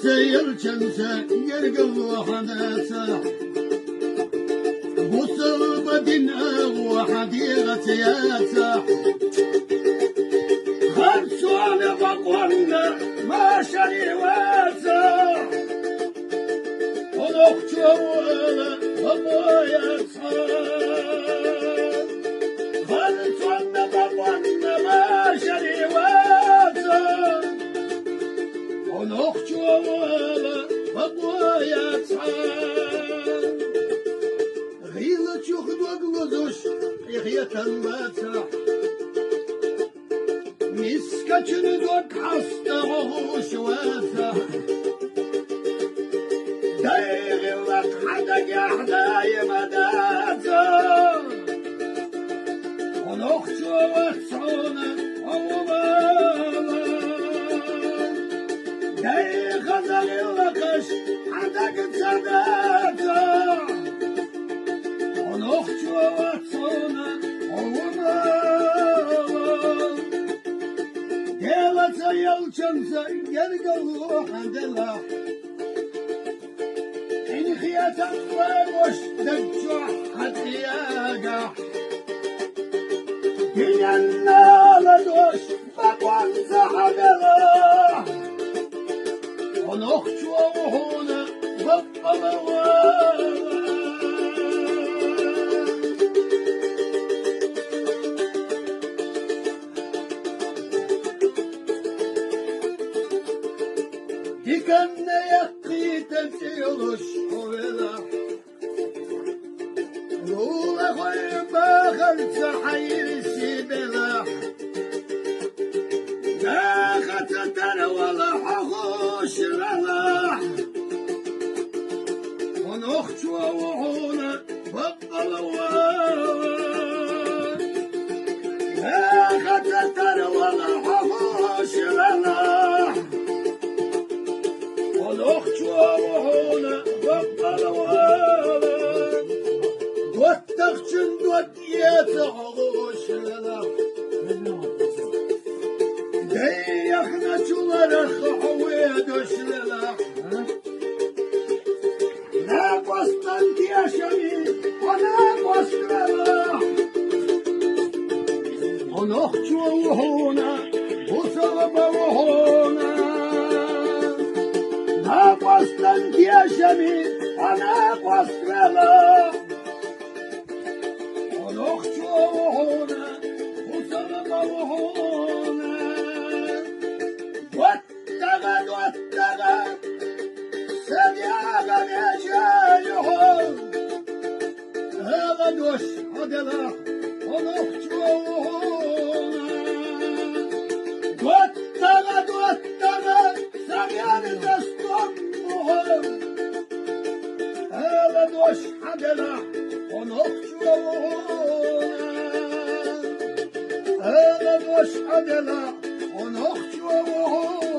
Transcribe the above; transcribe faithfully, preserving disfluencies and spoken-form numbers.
Цаялчанца гергало хьадаца, бусалба дин агӀо хьан дегӀаца яца. Харцона бакъонна машари ваца, хьо нохчо ву ала бакъо яц хьан. Харцона бакъонна машари ваца, хьо нохчо ву ала бакъо яц хьан. ГӀийлачух дог лозуш къахетам бацахь, мискачун дог хьаста гӀо гӀуш вацахь. Дай гӀиллакх хьан дагахь даим а дацахь, хьо нохчо вац хьуна хьо ву ала. Дай хаза гӀиллакхаш хьан дага ца дацахь, хьо нохчо вац хьуна хьо ву ала. Делаца ялчанца гергало хьан делахь, къинхетам вагӀаш даг чохь хьан тӀе ягахь. Диненна ала дош бакъонца хьан делахь, хьо нохчо ву хьуна бакъ ала вала. Диканна яккхийта цӀе йолуш хьо велахь, лулахой бахарца хьан йирсе белахь. Даха ца тарвала хьо гӀуш велахь, хьо нохчо ву хьуна бакъ ала вала. Даха ца тарвала хьо гӀуш велахь, хьо нохчо ву хьуна бакъ ала вала. ДоттагӀчун дог эца хьо гӀуш велахь, дай яхначу ларах хьо ведаш велахь. Накъостан тешаме хьо накъост велахь, хьо нохчо ву хьуна, бусалба ву хьуна. Накъостан тешаме хьо накъост велахь, хьо нохчо ву хьуна, бусалба ву хьуна. ДоттагӀа, доттагӀа, сан дегӀан меже ю хьо. Ала дош хьан делахь, хьо нохчо ву хьуна. ДоттагӀа, доттагӀа, сан дегӀан дастом ву хьо. Ала дош хьан делахь, хьо нохчо ву хьуна. Ала дош хьан делахь, хьо нохчо ву хьуна.